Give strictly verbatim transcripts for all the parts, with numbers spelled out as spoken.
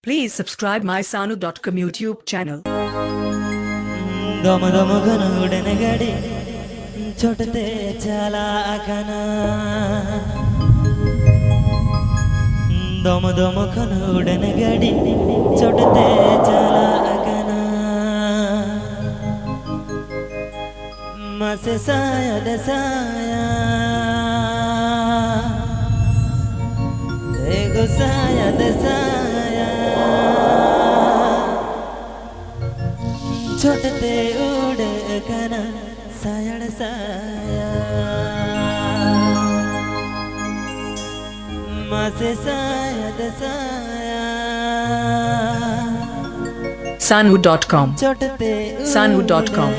Please subscribe my sanu dot com YouTube channel. ᱫᱚᱢ ᱫᱚᱢ ᱠᱷᱚᱱ ᱩᱰᱟᱹᱱ ᱜᱟᱹᱰᱤ ᱪᱚᱴ ᱛᱮ ᱪᱟᱞᱟᱜ ᱠᱟᱱᱟ᱾ ᱫᱚᱢ ᱫᱚᱢ ᱠᱷᱚᱱ ᱩᱰᱟᱹᱱ ᱜᱟᱹᱰᱤ ᱪᱚᱴ ᱛᱮ ᱪᱟᱞᱟᱜ ᱠᱟᱱᱟ᱾ ᱢᱟᱥᱮ ᱥᱟᱭᱟ ᱫᱮ ᱥᱟᱭᱟ, ᱮ ᱜᱳ ᱥᱟᱭᱟ ᱫᱮ ᱥᱟᱭᱟ, ᱪᱷᱚᱴ ᱛᱮ ᱩᱰᱟᱹᱜ ᱠᱟᱱᱟ ᱥᱟᱭᱟᱲ ᱥᱟᱭᱟ᱾ ᱢᱟᱥᱮ ᱥᱟᱭᱟ ᱫᱮ ᱥᱟᱭᱟ᱾ sanu dot com, ᱪᱷᱚᱴ ᱛᱮ sanu dot com,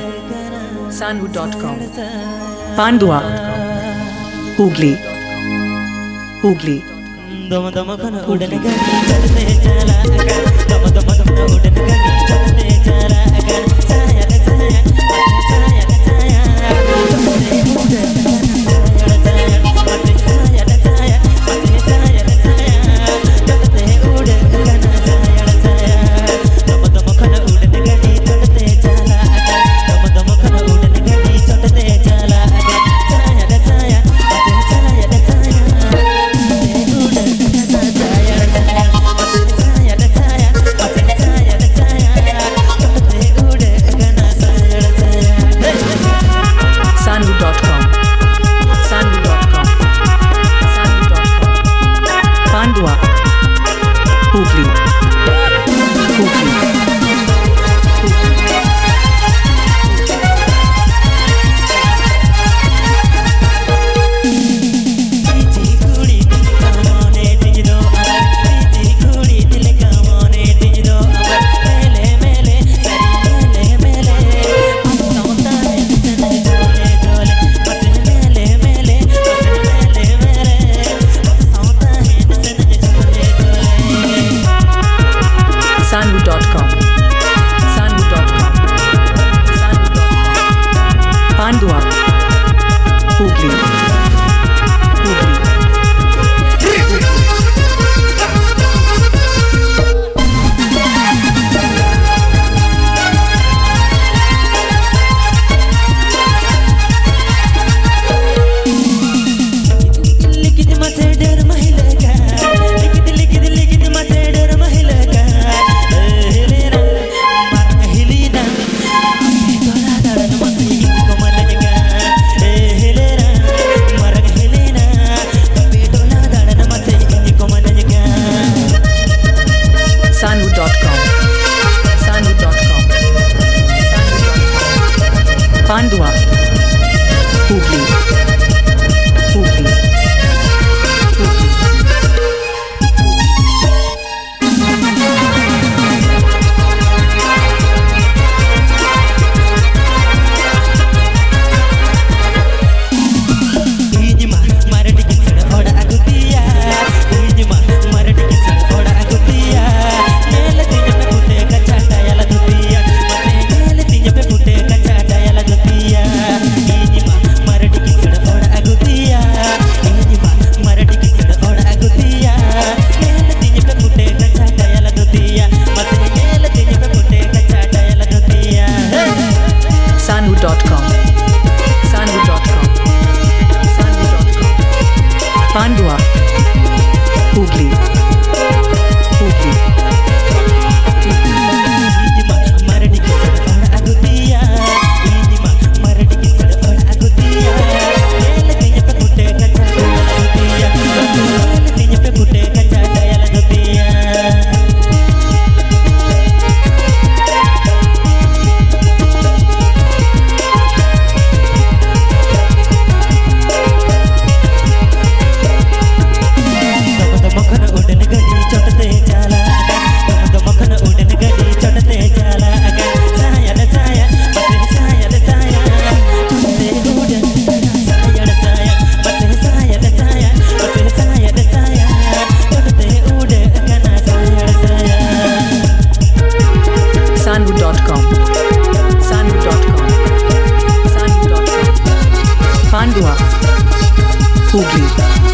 sanu dot com. Pandua, Hooghly, Hooghly. ᱫᱚᱢ ᱫᱚᱢ ᱠᱷᱚᱱ ᱩᱰᱟᱹᱱ ᱜᱟᱹᱰᱤ ᱪᱚᱴ ᱛᱮ ᱪᱟᱞᱟᱜ ᱠᱟᱱ, ᱫᱚᱢ ᱫᱚᱢ ᱠᱷᱚᱱ ᱩᱰᱟᱹᱱ ᱜᱟᱹᱰᱤ ᱪᱚᱴ ᱛᱮ ᱪᱟᱞᱟᱜ ᱠᱟᱱ, ᱥᱟᱭᱟ ᱨᱮ ᱥᱟᱭᱟ, ᱥᱟᱭᱟ ᱨᱮ ᱥᱟᱭᱟ, ᱪᱚᱴ ᱛᱮ ᱩᱰᱟᱹᱱ ᱠᱟᱱᱟ, ᱥᱟᱭᱟ ᱨᱮ ᱥᱟᱭᱟ, ᱥᱟᱭᱟ ᱨᱮ ᱥᱟᱭᱟ, ᱥᱟᱭᱟ ᱨᱮ ᱥᱟᱭᱟ, ᱪᱚᱴ ᱛᱮ ᱩᱰᱟᱹᱱ ᱠᱟᱱᱟ, ᱥᱟᱭᱟ ᱨᱮ ᱥᱟᱭᱟ, ᱫᱚᱢ ᱫᱚᱢ ᱠᱷᱚᱱ ᱩᱰᱟᱹᱱ ᱜᱟᱹᱰᱤ ᱪᱚᱴ ᱛᱮ ᱪᱟᱞᱟᱜ ᱠᱟᱱ, ᱫᱚᱢ ᱫᱚᱢ ᱠᱷᱚᱱ ᱩᱰᱟᱹᱱ ᱜᱟᱹᱰᱤ ᱪᱚᱴ ᱛᱮ ᱪᱟᱞᱟᱜ ᱠᱟᱱ, ᱥᱟᱭᱟ ᱨᱮ ᱥᱟᱭᱟ, ᱥᱟᱭᱟ ᱨᱮ ᱥᱟᱭᱟ᱾ sanu dot com, sanu dot com, sanu dot com. Pandua, Hooghly, Hooghly, Hooghly. sanu dot com, sanu dot com, sanu dot com. Pandua, Hooghly, Hooghly. Sandu dot com. Sandu dot com. Sandu dot com. Pandua. Hubli. Hubli. Hubli. Sandu dot com. Sandu dot com. Sandu dot com. Pandua. Hubli. Hubli. Sandu dot com. Sandu dot com. Sandu dot com. Pandua. Hubli.